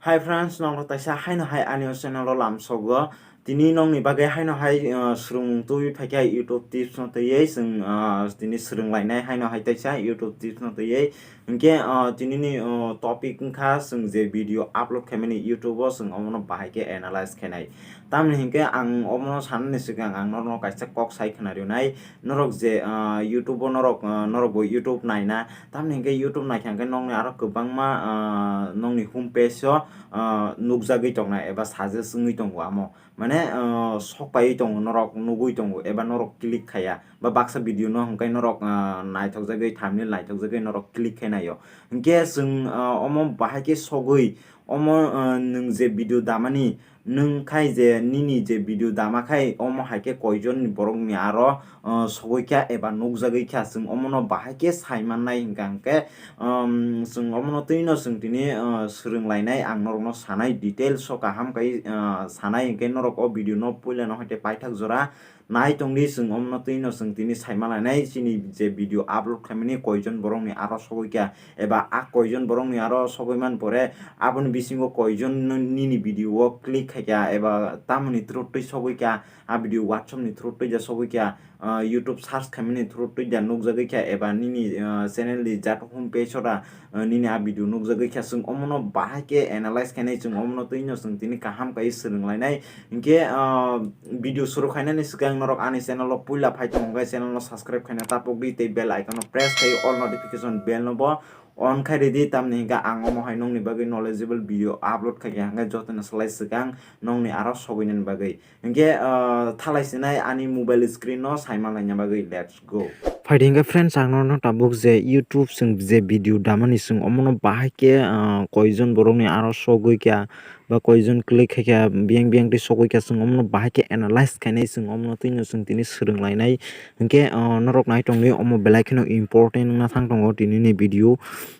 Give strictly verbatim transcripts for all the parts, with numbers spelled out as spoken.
Hi friends, nokno taisa haino hai ani o channel o lamsogo. Tini nokni bagwi haino hai, uh, swrwngmung twi phaikha YouTube tips no twiwi chwng, uh, tini swrwnglainai haino hai taisa YouTube tips no twiwi. Hinkhe, uh, tini ni, uh, topic wngkha chwng je video upload khaimani YouTube o chwng omono bahai khe analyze khainai. Tamni hinkhe ang omono sanani swkang ang norokno kaisa kok sai khwna rwnai. Norok je, ah, YouTube o norok, ah, norok bo YouTube naina, tamni hinkhe YouTube naikha hinkhe nokni aro kwbangma, ah, nokni home page o, ah, nukjagwi tongnai eba suggest wngwi tongo amo. Mane, ah, sok paiwi tongo norok nugwi tongo eba norok click khaiya ba baksa video no hinkhe norok, ah, naithokjagwi thumbnail naithokjagwi norok click khainaio. Hinkhe chwng, ah, omo bahai khe sogwi omo, ah, nwng je video damani nwng khai je nini je video dama khai omo hai khe koijon ni borok ni aro, uh, sogwi kha eba nukjagwi kha, chwng omono bahai khe sai mannai hwnkha hwnkhe, um, chwng omono twino chwng tini, uh, swrwnglainai ang norokno sanai details o kaham kai, uh, sanai hinkhe norok o video no puila no hai paithak jora nai tongdi, chwng omono twino chwng tini sai mannai chini je video upload khaimani koijon borok ni aro sogwi kha eba a koijon borok ni aro sogwi man pore aboni bisingo koijon no nini video o click khaikha eba tamoni through twi sogwi kha, a video WhatsApp ni through twi ja sogwi kha, ah, YouTube search khaimani through twi ja nukjagwi kha eba nini, ah, channel ni jat home page ora, ah, nini a video nukjagwi kha, chwng omono bahai khe analyze khainai, chwng omono twino chwng tini kaham kai swrwnglainai. Hinkhe, ah, video suru khainani swkang norok ani channel o puila phai tongo hwnkhe channel no subscribe khaina tapokdi tei bell icon no press khai all notification bell no bo on khai ridi, tamni hinkhe ang omo hai nokni bagwi knowledgeable video upload khaikha hinkhe jotono slai swkang nokni aro sogwinani bagwi. Hinkhe, ah, thalai sinai ani mobile screen no sai manlaina bagwi, let's go. Phaidi hinkhe friends, ang norokno tabuk je YouTube chwng je video damani chwng omono bahai khe, ah, koijon borokni aro sogwi kha ba koijon click khaikha biyang biyang tei sogwi kha, chwng omono bahai khe analyze khainai, chwng omono twino chwng tini swrwnglainai. Hinkhe, ah, norok nai tongdi, omo belai kheno important wngna thang tongo tinini video.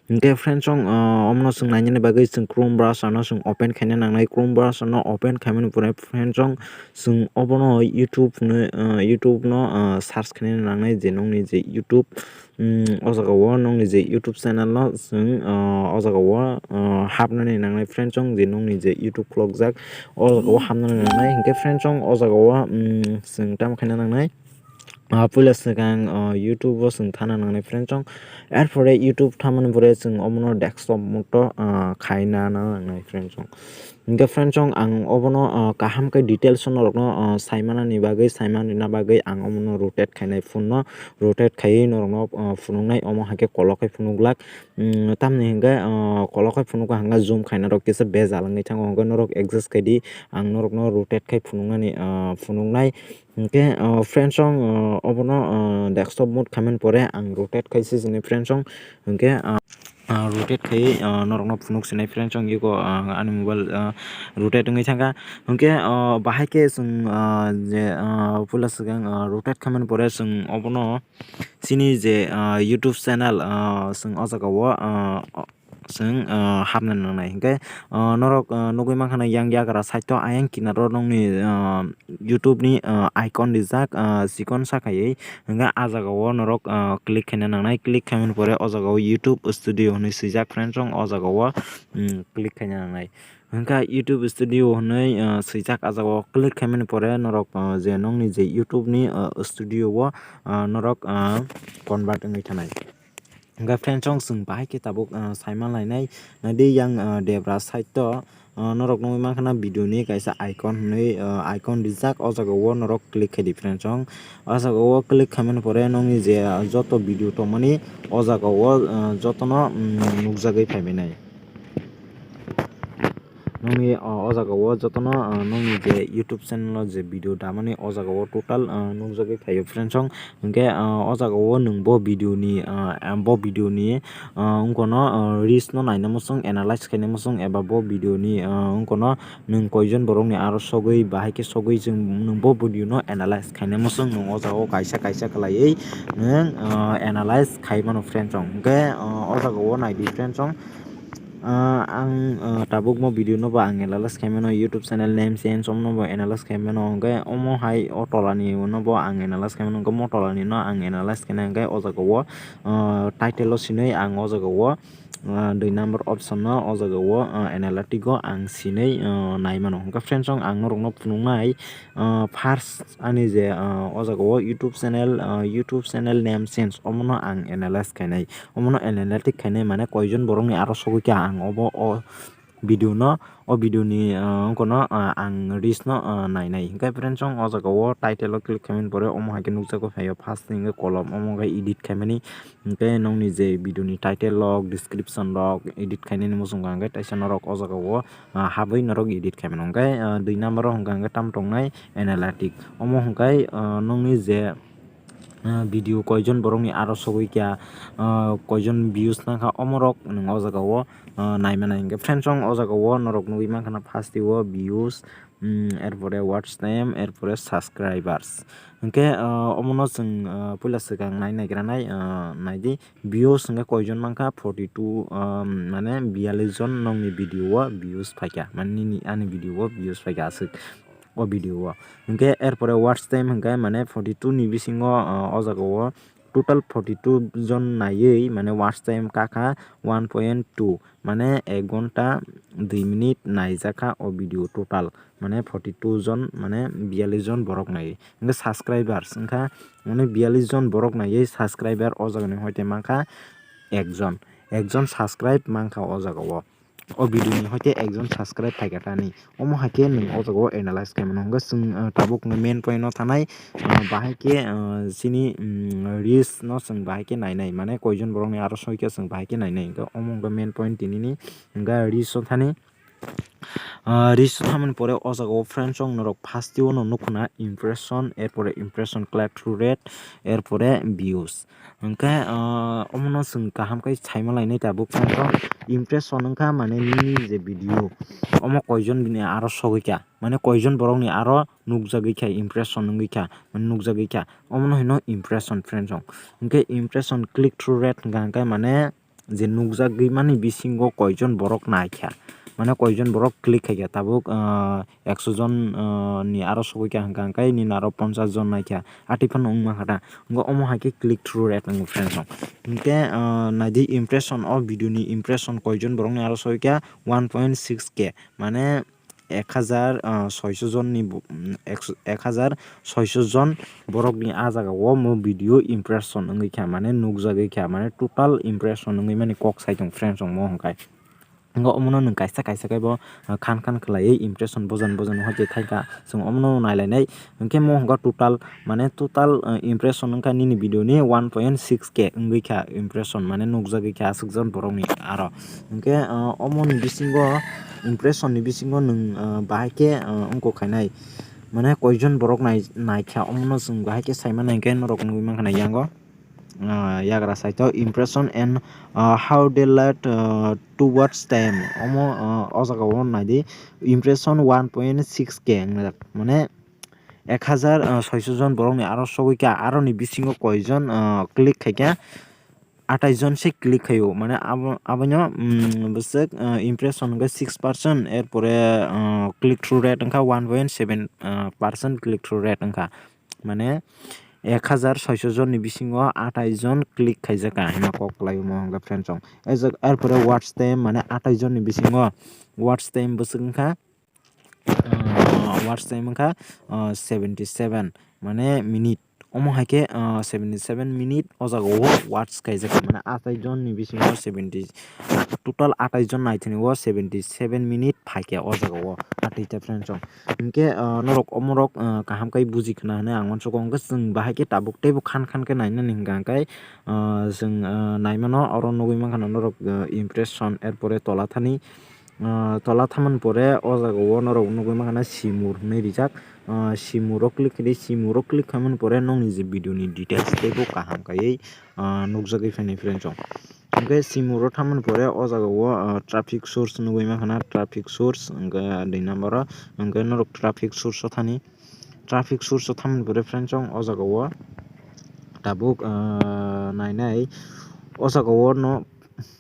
Hinkhe friends, chwng, ah, omono chwng nainani bagwi chwng Chrome browser no chwng open khaina nangnai. Chrome browser no open khaimani pore friends, chwng, chwng obono YouTube no, ah, YouTube no, ah, search khaina nangnai je nokni je YouTube, um, o jaga o nokni je YouTube channel no chwng, ah, o jaga o, ah, hapnani nangnai friends, chwng je nokni je YouTube khulokjak o jaga o hapnani nangnai. Hinkhe friends, chwng o jaga o, um, chwng tamo khaina nangnai. Ah, puila swkang, ah, YouTube o chwng thana nangnai friends, chwng. Erpore YouTube thamani pore chwng omono desktop mode o, ah, khaina nangnai friends, chwng. Hinkhe friends, chwng ang obono, ah, kaham khe details o norokno, ah, saimanani bagwi, saimanrina bagwi ang omono rotate khainai phone no, rotate khaiwi norokno, ah, phunuknai, omo hai khe kolok khe phunuk glak. Mm, tamni hinkhe, ah, kolok khe phunukha hinkhe zoom khaina rok kisa bejal wngwi thango, hinkhe norok adjust khaidi, ang norokno rotate khai phunuknani, ah, phunuknai. Hinkhe, ah, friends, chwng, ah, obono, ah, desktop mode khaimani pore ang rotate khai sijini friends, chwng. Hinkhe, ah, ah, rotate khai, ah, norokno phunuk sinai friends, chwng eko, ah, ani mobile, ah, rotate wngwi thangkha. Hinkhe, ah, bahai khe chwng, ah, je, ah, puila swkang, ah, rotate khaimani pore chwng obono chini je, ah, YouTube channel, ah, chwng o jaga o, ah, chwng, ah, hapna nangnai. Hinkhe, ah, norok, ah, nugwi mankha na yang yagra side o ayang kinaro nokni, ah, YouTube ni, ah, icon rijak, ah, chikon sa khaiwi. Hinkhe ah jaga o norok, ah, click khaina nangnai, click khaimani pore o jaga o YouTube Studio hinwi swijak friends, chwng o jaga o, mm, click khaina nangnai. Hinkhe YouTube Studio hinwi, ah, swijak ah jaga o click khaimani pore norok, ah, je nokni je YouTube ni, ah, Studio o, ah, norok, ah, convert wngwi thanai. Hinkhe friends, chwng chwng bahai khe tabuk, ah, saimanlainai. Naidi yang, ah, debra side o, ah, norok nugwi mankha na video ni kaisa icon hinwi, ah, icon rijak, o jaga o norok click khaidi friends, chwng. O jaga o click khaimani pore nokni je, ah, joto video tongmani o jaga o, ah, jotono, mm, nukjagwi phaibainai. Nokni, o, o jaga o jotono, o, nokni je YouTube channel o je video damani o jaga o total, o, nukjagwi phaio friends, chwng. Hinkhe, o, o jaga o nwng bo video ni, o, em, bo video ni, o, wngkha no, o, reels no naina muchung, analyze khaina muchung eba bo video ni, o, wngkha no nwng koijon borok ni aro sogwi bahai khe sogwi chwng nwng bo video no analyze khaina muchung, nwng o jaga o kaisa kaisa khlaiwi nwng, o, analyze khai mano friends, chwng. Hinkhe, o, o jaga o naidi friends, chwng. Ah, ang, ah, tabuk mo video no bo ang analyze khai mano, YouTube channel name change omo no bo analyze khai mano, hwnkhe omo hai o tola ni no bo ang analyze khai mano, hwnkhe mo tola ni no ang analyze khai nai, hwnkhe o jaga o, ah, title o sinui ang o jaga o, ah, dui number option no o jaga o, ah, analytic o ang sinai, ah, nai mano. Hwnkhe friends, ang norok no phunuknai, ah, first ani je, ah, o jaga o YouTube channel, ah, YouTube channel name change omo no ang analyze khainai. Omo no analytic khainai, mane koijon borok ni aro sogwi kha ang obo o video no, o video ni, ah, wngkha no, ah, ang reels no, ah, nai nai. Hwnkhe friends, o jaga o title o click khaimani pore omo hai khe nukjago phaio first ni hwnkhe kolom, omo khe edit khaimani. Hwnkhe nokni je video ni title rok, description rok edit khainani muchung kha hwnkhe taisa norok o jaga o, ah, habwi norok edit khaimano. Hwnkhe, ah, dui number o hwnkha hwnkhe tam tongnai analytic. Omo hwnkhe, ah, nokni je, ah, video koijon borokni aro sogwi kha, ah, koijon views nangkha, omorok nwng o jaga o, ah, nai manai. Hwnkhe friends, o jaga o norok nugwi mankha na first o views, mm, erpore watch time, erpore subscribers. Hwnkhe, ah, omono chwng, ah, puila swkang nai naigra nai, ah, naidi views hwnkhe koijon mankha, forty two, ah, mane biyallis jon nokni video o views phaikha, mane nini ani video o views phaikha aswk o video o. Hwnkhe erpore watch time hwnkhe mane forty two ni bisingo, ah, o jaga o total forty two jon naiwi mane watch time kakha one point two, mane ek ghonta dui minute naijakha o video total, mane forty two jon, mane biyallis jon borok naiwi. Hwnkhe subscribers wngkha, mane biyallis jon borok naiwi subscriber o jaga ni hoite mankha ekjon, ekjon subscribe mankha o jaga o. O video ni hoite ekjon subscribe phaikha tani. Omo hai khe nwng o jaga o analyze khaimano. Hwnkhe chwng, ah, tabuk main point o thanai, ah, bahai khe, ah, chini, mm, reels no chwng bahai khe nainai, mane koijon borok ni aro soi khe chwng bahai khe nainai. Hwnkhe omo hwnkhe main point tinini hwnkhe reels o thani. Ah, reels o thamani pore o jaga o friends, chwng norok first o no nukho na impression, erpore impression click through rate, erpore views. Hwnkhe, ah, omono chwng kaham khe saima lainai tabuk friends o. Impression wngkha mane nini je video, omo koijon bini aro sogwi kha, mane koijon borokni aro nukjagwi kha, impression wngwi kha, mane nukjagwi kha, omono hino impression friends o. Hwnkhe impression click through rate hwnkha hwnkhe mane je nukjagwi mani bisingo koijon borok naikha, mane koijon borok click khaikha tabuk, ah, ekso jon, ah, ni aro sogwi kha hwnkha hwnkhe nini aro ponchas jon naikha, atwi phano wngma kha ta. Hwnkhe omo hai khe click through rate wngo friends o. Hwnkhe, ah, naidi impression o video ni impression koijon borok ni aro sogwi kha one point six K, mane ek hajar, ah, soiso jon ni bo-, mm, ekso, ek hajar soiso jon borok ni ah jaga o mo video impression wngwi kha, mane nukjagwi kha, mane total impression wngwi mani kok sai tong friends o mo hwnkhe. Hwnkhe omono nwng kaisa kaisa khe bo, ah, khan khan khlaiwi impression bojan bojan hoite thaikha, chwng omono nailainai. Hwnkhe mo hwnkha total, mane total, ah, impression wngkha nini video ni one point six K wngwi kha impression, mane nukjagwi kha aswk jon borok ni aro. Hwnkhe, ah, omoni bisingo impression ni bisingo nwng, ah, bahai khe, ah, wngkok khainai, mane koijon borok nai-, naikha omono chwng bahai khe saimano hinkhe norok nugwi mankha na yango. Ah, yagra saito impression and, ah, how they led, ah, towards them. Omo, ah, o jaga o naidi impression one point six K wngjak. Mane ek hajar, ah, soiso jon borok ni aro sogwi kha, aro ni bisingo koijon, ah, click khaikha, athais jon se click khaio. Mane abo, abono, mm, bwswk, ah, impression hwnkhe six percent, erpore, ah, click through rate wngkha one point seven, ah, percent click through rate wngkha. Mane ek hajar soiso jon ni bisingo athais jon click khaijak ka hwnma kok kwlai omo hwnga friends o. Ejak, erpore watch time mane athais jon ni bisingo watch time bwswk wngkha, ah, watch time wngkha, ah, seventy seven mane minute. Omo hai khe, ah, seventy seven minute o jaga o watch khaijak ka, mane athais jon ni bisingo seventy, total athais jon naithani o seventy seven minute phaikha o jaga o athai ta friends o. Hinkhe, ah, norok omorok, ah, kaham khe buji khna hinwi ang uansukha, hwnkhe chwng bahai khe tabuk teibo khan khan khe nainani hwnkha hwnkhe, ah, chwng, ah, naimano oro nugwi mankha norok, ah, impression, erpore tola thani, ah, tola thamani pore o jaga o norok nugwi mankha na simur hinwi rijak, ah, simuro click khaidi, simuro click khaimani pore nokni je video ni details teibo kaham kaiwi, ah, nukjagwi phainai friends o. Hwnkhe simuro thamani pore o jaga o, ah, traffic source nugwi mankha na, traffic source hwnkhe dui number o, hwnkhe norok traffic source o thani, traffic source o thamani pore friends o, o jaga o tabuk, ah, nainai o jaga o no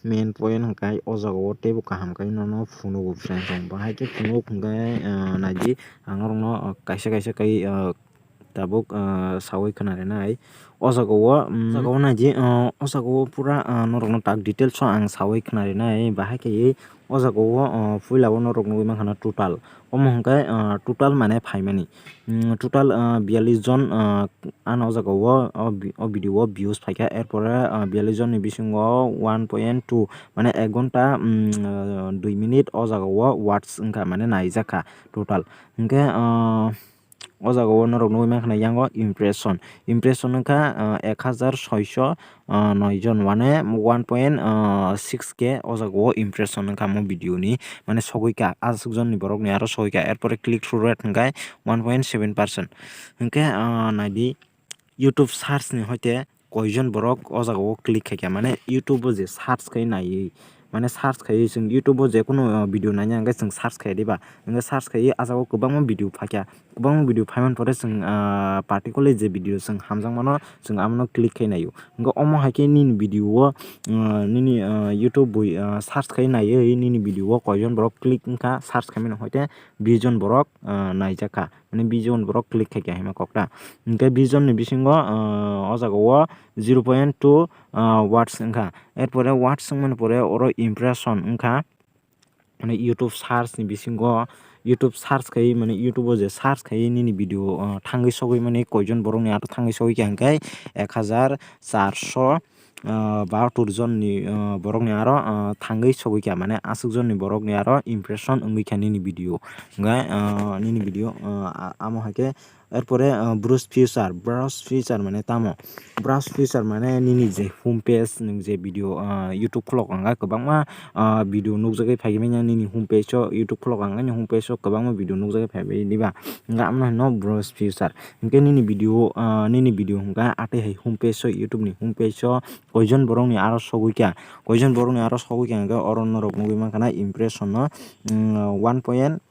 main point hwnkhe o jaga o teibo kaham khe nono phunugo friends o, bahai khe phunuk hwnkhe, ah, naidi ang norokno, ah, kaisa kaisa khe, ah, tabuk, ah, sawi khwnarinai. O jaga o, mm, o jaga o naidi, ah, o jaga o pura, ah, norokno tak details o ang sawi khwnarinai. Bahai khe o jaga o, ah, puila o norok nugwi mankha na total. Omo hwnkhe, ah, total mane phaimani. Mm, total, ah, biyallis jon, ah, ano o jaga o, o bi-, o video o views phaikha. Erpore, ah, biyallis jonni bisingo one point two, mane ek ghonta, mm, ah, dui minute o jaga o watch wngkha, mane naijakha total. Hwnkhe, ah, o jaga o norok nugwi mankha na yango impression. Impression wngkha, ah, ek hajar soiso, ah, noi jon, mane one point six K o jaga o impression wngkha omo video ni, mane sogwi kha, aswk jon ni borok ni aro sogwi kha. Erpore click through rate hwnkhe one point seven percent. Hwnkhe, ah, naidi YouTube search ni hoite koijon borok o jaga o click khaikha, mane YouTube o je search khai naiwi, mane search khaiwi chwng YouTube o je kunu, ah, video naina hwnkhe chwng search khai diba, hwnkhe search khaiwi a jaga o kwbangma video phaikha. Kwbangma video phaimani pore chwng, ah, particularly je video chwng hamjakmano chwng abono click khai naio. Hwnkhe omo hai khe nini video o, ah, nini, ah, YouTube bui, ah, search khai naiwi nini video o koijon borok click wngkha search khaimani hoite bish jon borok, ah, naijakha. Mane bish jon borok click khaikha hinma kokta. Hwnkhe bish jon ni bisingo, ah, o jaga o zero point two, ah, watch wngkha. Erpore watch wngmani pore oro impression wngkha. Mane YouTube search ni bisingo, YouTube search khai, mane YouTube o je search khai nini video, ah, thangwi sogwi mani koijon borok ni aro thangwi sogwi kha hwnkhe ek hajar charso, ah, bahatur jon ni, ah, borok ni aro, ah, thangwi sogwi kha, mane aswk jon ni borok ni aro impression wngwi kha nini video. Hwnkhe, ah, nini video, ah, amo hai khe Erpore, ah, browse feature, browse feature mane tamo? Browse feature mane nini je home page, nwng je video, ah, YouTube khulok ang kha kwbangma, ah, video nukjagwi phai manya nini home page o, YouTube khulok ang kha nini home page o kwbangma video nukjagwi phai bai diba? Hwnkhe amno hino browse feature. Hwnkhe nini video, ah, nini video hwnkha atwi hai home page o, YouTube ni home page o koijon borok ni aro sogwi kha, koijon borok ni aro sogwi kha hwnkhe oro norok nugwi mankha na impression no, mm, one point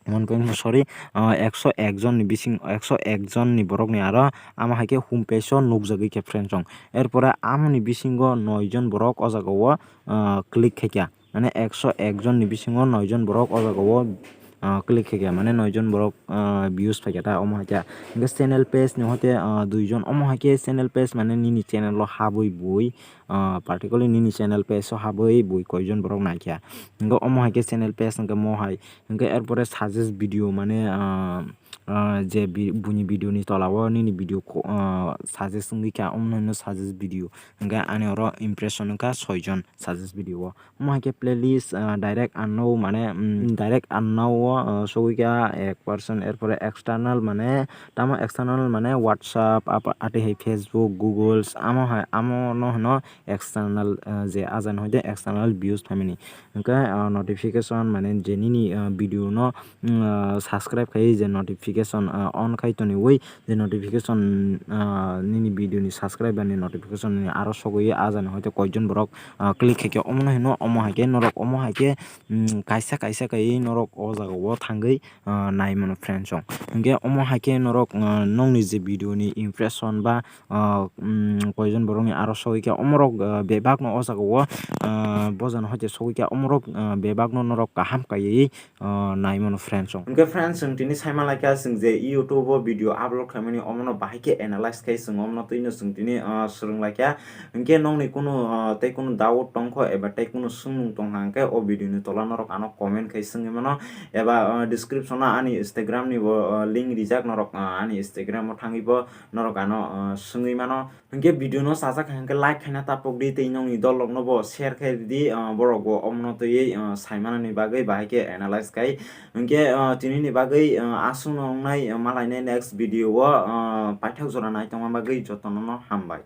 one point, sorry, ah, ekso ek jon ni bising, ekso ek jon ni borok ni aro amo hai khe home page o nukjagwi khe friend song. Erpore amoni bisingo noi jon borok o jaga o, ah, click khaikha. Mane ekso ek jon ni bisingo noi jon borok o jaga o, ah, click khaikha. Mane noi jon borok, ah, views phaikha ta omo hai khe. Hwnkhe channel page ni hoite, ah, dui jon. Omo hai khe channel page mane nini channel o habwi bui, ah, particularly nini channel page o habwi bui koijon borok naikha. Hwnkhe omo hai khe channel page hwnkhe mo hai. Hwnkhe erpore suggest video mane, ah, ah, je bi-, buini video ni tola o nini video ko-, ah, suggest wngwi kha, omo no hino suggest video. Hwnkhe ani oro impression wngkha soi jon suggest video o. Omo hai khe playlist, ah, direct unknown mane, mm, direct unknown o, ah, sogwi kha ek percent, erpore external mane tamo external mane WhatsApp, ap-, atwi hai Facebook, Google, amo hai, amo no hino external, ah, je ajani hoite external views phaimani. Hwnkhe, ah, notification mane je nini, ah, video no, mm, ah, subscribe khai je notification, ah, on khai toniwi je notification, ah, nini video ni subscriber ni notification ni aro sogwi ajani hoite koijon borok, ah, click khaikhe omo no hino omo hai khe norok omo hai khe, mm, kaisa kaisa khai norok o jaga o thangwi, ah, nai mano friend song. Hwnkhe omo hai khe norok, ah, nokni je video ni impression ba, ah, mm, koijon borok ni aro sogwi kha omorok, ah, bebak no o jaga o, ah, bojano hoite sogwi kha omorok, ah, bebak no norok kaham kaiwi, ah, nai mano friend song. Hwnkhe friend song tini saima laikha chwng je YouTube o video upload khaimani omono bahai khe analyze khai chwng omono twino chwng tini, ah, swrwng laikha. Hwnkhe nokni kunu, ah, tei kunu doubt tongkho eba tei kunu swngmung tongkha hwnkhe o video ni tola norok ano comment khai swngwi mano eba, ah, description o ani Instagram ni bo, ah, link rijak norok, ah, ani Instagram o thangwi bo norok ano, ah, swngwi mano. Hwnkhe video no chajak hai hwnkhe like khaina tapok di tei nokni dol rok no bo share khai ridi, ah, borok bo omono twiwi, ah, sai manani bagwi bahai khe analyze khai. Hwnkhe, ah, tini ni bagwi, ah, aswk no wngnai, ah, malainai next video o, ah, paithak jora naitongma bagwi jotono no hambai.